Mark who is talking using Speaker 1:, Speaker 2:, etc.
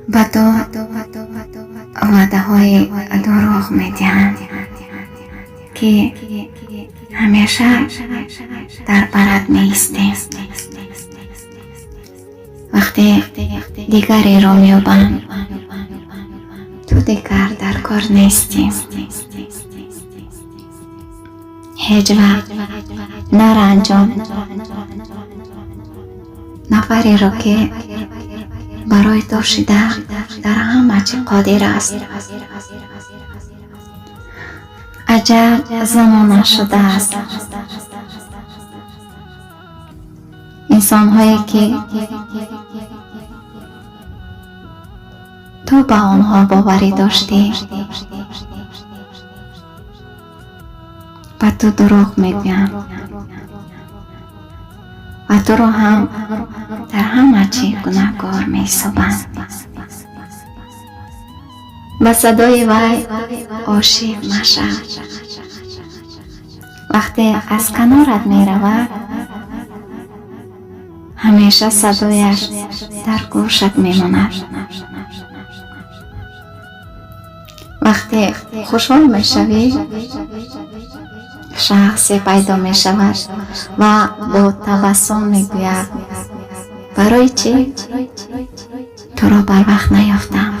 Speaker 1: Ба ту ваъдаҳои дурӯғ медиҳанд, ки ҳамеша дар барат меистем. Вақте дигареро меёбанд, ту дигар дар кор нестӣ. Ҳеҷ вақт наранҷон нафареро, ки барои ту шида дар ҳама чӣ қодир аст. Аҷаб замона шудааст. Инсонҳое, ки ту ба онҳо боварӣ доштӣ, ба ту дурӯғ мегӯянд ва туро ҳам дар ҳама чӣ гунаҳкор меҳисобанд. Ба садои вай ошиқ машав. Вақте аз канорат меравад, ҳамеша садояш дар гӯшат мемонад. Вақте хушҳол мешавӣ, шахсе пайдо мешавад ва бо табассум мегӯяд: «Барои чӣ туро барвақт наёфтам?»